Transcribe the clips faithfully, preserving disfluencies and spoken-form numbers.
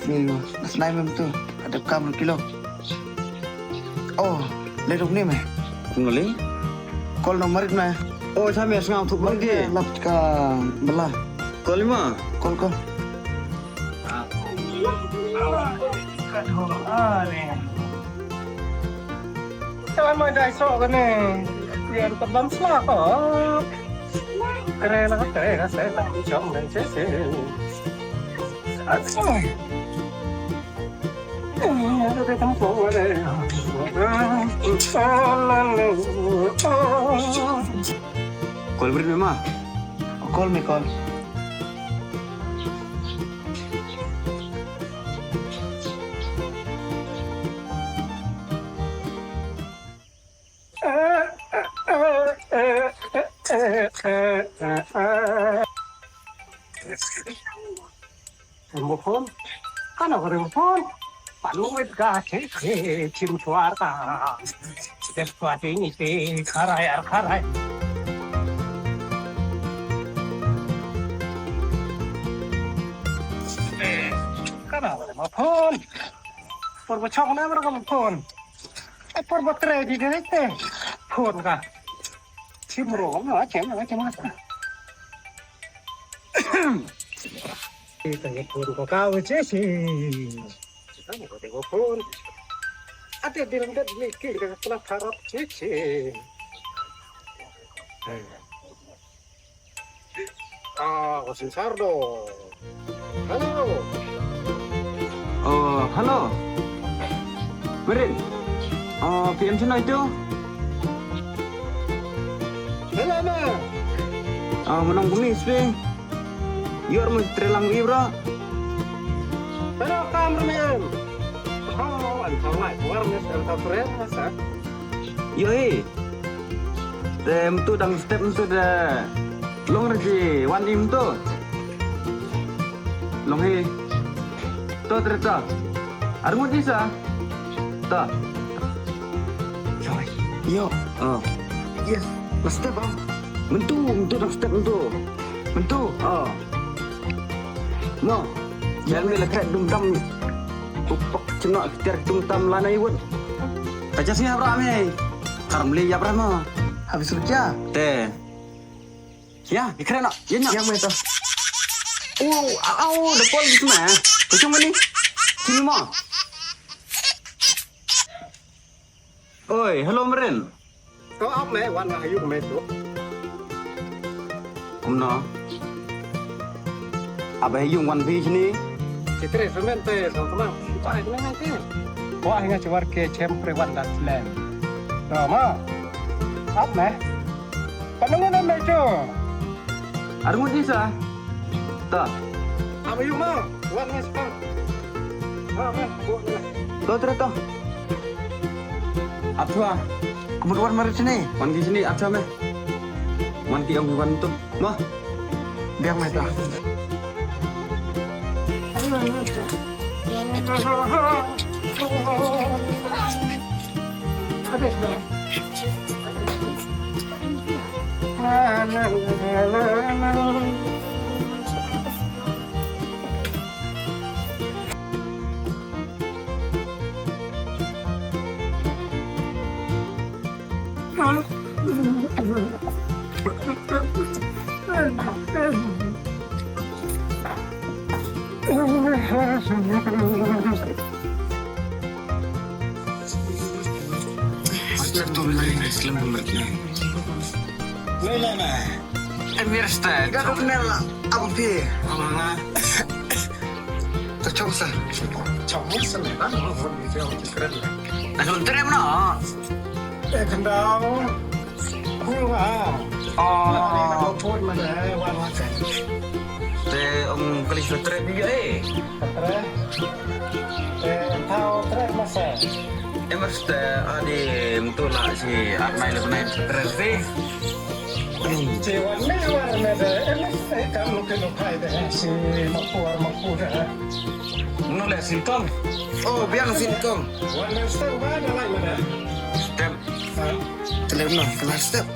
Ni, snai mem tu. Ada kam kilo. Oh, le ruk ni me. Ngoli? Kol nomor me. Oh, sa me sngaw thuk bang ki. Lap ka bela. Kol ma? Kol kol. Sa ma dai so ka ne. Yan ka bam sla ko. Kre na kre ka se ta chong dai se se. Call brit me ma. Call me call. Mo phone? Kana ko mo phone? Palu wit ka che che chim chuar ka. Des kwa ti ni ti kharai ar kharai. Kana ko mo phone? Por mo chok na mo phone. Ai por mo tre di de te. Phone ka. Chim ro mo chim mo chim. Ita ye phone ko ka we che si. Ita ko te ko phone. Ate bilang dat mi ki ka kena harap che che. Ah, ko sin sardo. Hello. Oh, hello. Merin. Oh, P M sino itu? Hello, ma. Oh, menang kumis pe. Yor mo trelang ibra. Hello, kam rem. Oh, an tawai, war mes an tawai, sa. Yo, eh. Te mtu dang step mtu da long re ji wan im tu. Long hi. To tre to. Arngut isa. To. Yo. Oh. Yes. Step am. Mtu mtu dang step mtu. Mtu. Oh. Mo. Yan me la kret dum dam. Upak chenok kter dum tam lana iwut. Ka jas ni abra me. Karam le ya brama. Habis kerja. Te. Ya, ikra na. Ya na. Yang mana tu? Oh, au, au, da call gitu mah. Kacung ni. Sini mo. Oi, hello Merin. Ko ap me wan ha yu me tu. Kumno? Ap ha yu wan phi sini. Chitre semen te so kuma. Pai me ngai te. Ko ai nga chuar ke chem pre wan dat lem. To ma. Ap me. Panangan me tu. Arngut isa. Ta. Ap yu ma. Wan me sekarang. To tre to. Ap thua. Kumut wan marit sini. Wan ki sini ap thua me. Wan ki ong wan tu. Mo. Biang me ta. Emir Stan. Ka dum ne la, abu phi. Ala la. Ta chong sa. Chong sa ne ba. Asun trem no. Eh, kendau. Ku ah. Oh. Ni na phone ma ne wan la ka. Te ong kali sa trem ni eh. Tre. Te thau tre ma sa. Emir Stan adi mtu la si arnai le benai tre si. Cewan me war me de, em se kam lo ke lo kai de, si makuar makuda. Mano le sintong? Oh, biang sintong. Wan me step ba na lai me de. Step. Tele no, kena step.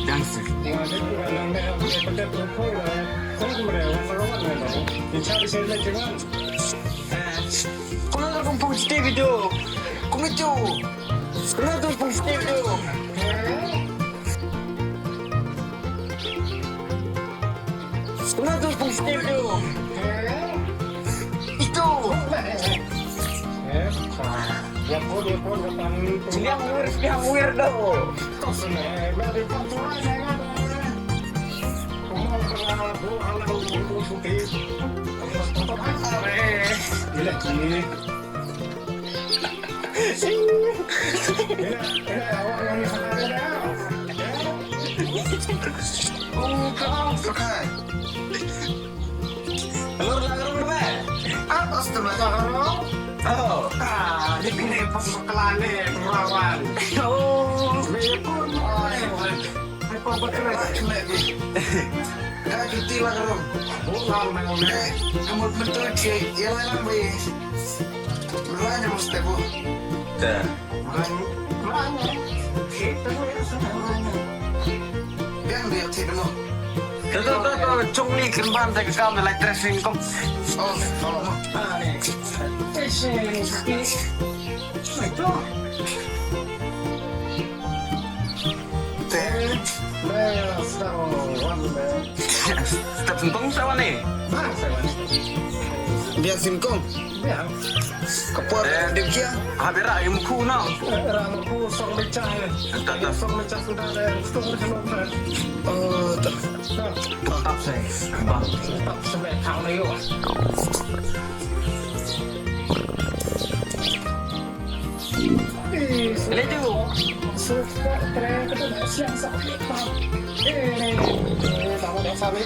Biang step. Wan de wan me de ko ko ko me wan me wan me. Ni chari se me cewan. Stay video. Kumito. Kumito pung stay video. Kumito pung stay video. Ito. Yang weird, yang weirdo. Gila, gila. Ina, ina, awak nangis sangat dah. Oh, kau pakai. Lur la rung ba? Atas tu la rung. Oh. Ah, ni kena pos kelane perawan. Oh. Mepun. Ai pa ba kena kena ni. Ka cuti la rung. Bukan main. Amut betul cik. Ya lah lambai. Merana mesti bu. Dah. Merana. Merana. Kita ni sama merana. Biang dia cik dulu. Tuh, tuh, tuh, tuh, cung ni kin ban te ka kam de lai tracing kong. Oh, oh. Ah, ni. Tracing. Itu. Te. Step singkong sa wan ni. Biang singkong. Biang. Ka por eh, dep kia. Ha bera yu mukhu na. Ra mukhu song mecha. Ta, ta. Song mecha sudah de. Song mecha. Oh, ta. Tap se. Ba. Tap se me thang na yu. Leju.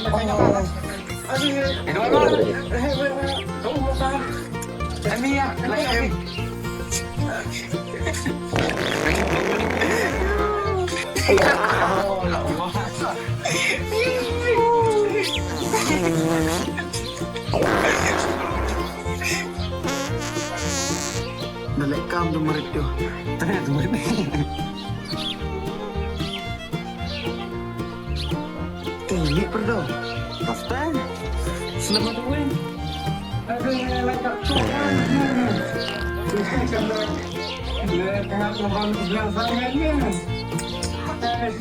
Ini apa? Ini ya, lagi. Dah leh kam tu murid tu. Tengah tu murid. Tinggi perdo. Daftar. Selamat win. Ada yang lagi tak tahu kan? Dia tengah terbang biasa kan? Eh, eh, eh.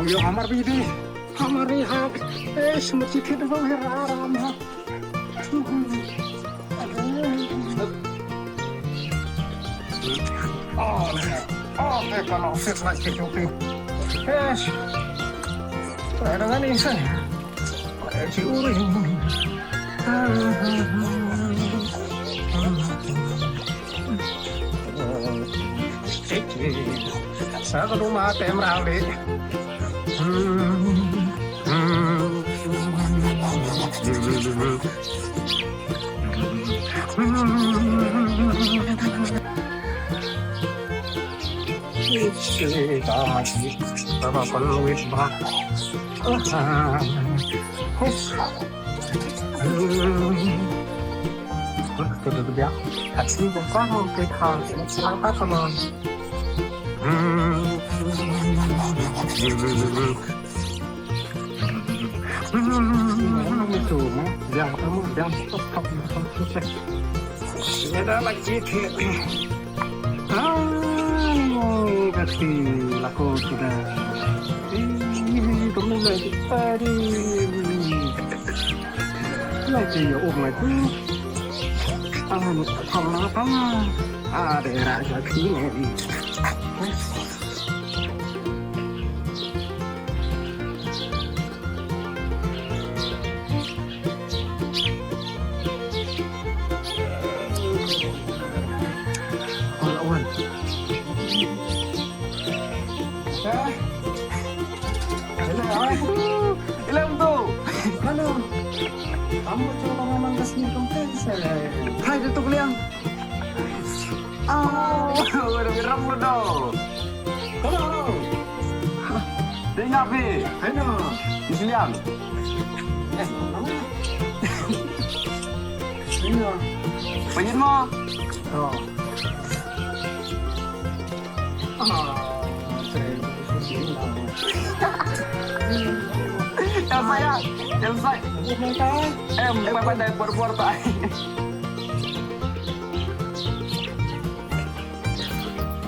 Hamar bidi. Hamar rehab. Eh, semua tiket dulu ya, ram, ha. Oh, ne. Oh, ne, kalau fit lah, fit, fit. Eh, ada kan ini, saya. Eh, si Uri. Sa ka duma te mraw de. Ini dah lagi. Ai, kati lako sudah. Ih, kamu lagi tadi. Lagi ya, oh, lagi. Ah, apa? Ada raja kini. Wan, wan. Hello, wan. Hello, tu. Hello. Kamu coba ngomong ke sini, kamu ke sini. Hai, tu tu liang. Oh, udah geram lu dong. Hello. Dengar pi. Hello. Di sini liang. Eh, mana? Hello. Panjat mo. Oh. Ah, saya. Elsa ya, Elsa. Em, em, em, em, em, em, em, em,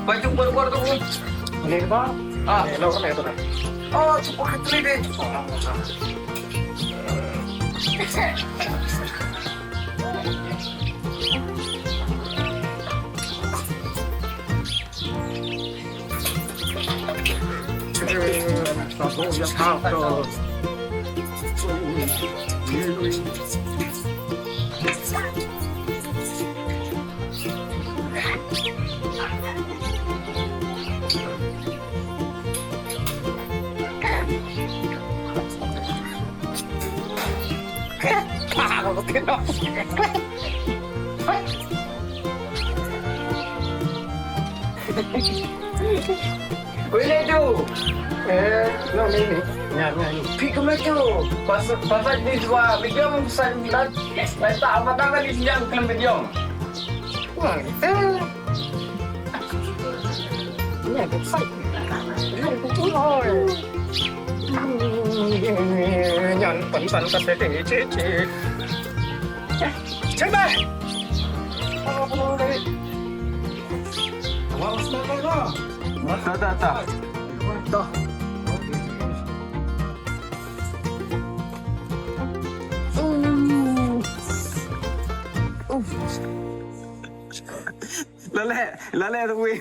Baju baru-baru tu. Boleh ke, Pak? Ah. Boleh, lo kena tu, Pak. Oh, cukup kecil deh. Boleh tu. Eh, no, ni, ni. Ya, ya, ni. Pi kemai tu. Pas, pas di dua medium, saya nak, saya tak apa-apa di siang film medium. Wah, eh. Ni ada fight. Oi. Nyan pen san sa te te te te. Cek dah. Dah, dah, dah. Dah. Lale, lale tu weh.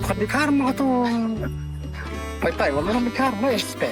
Khat dikar mo to. Pai pai wa mo dikar mo espel.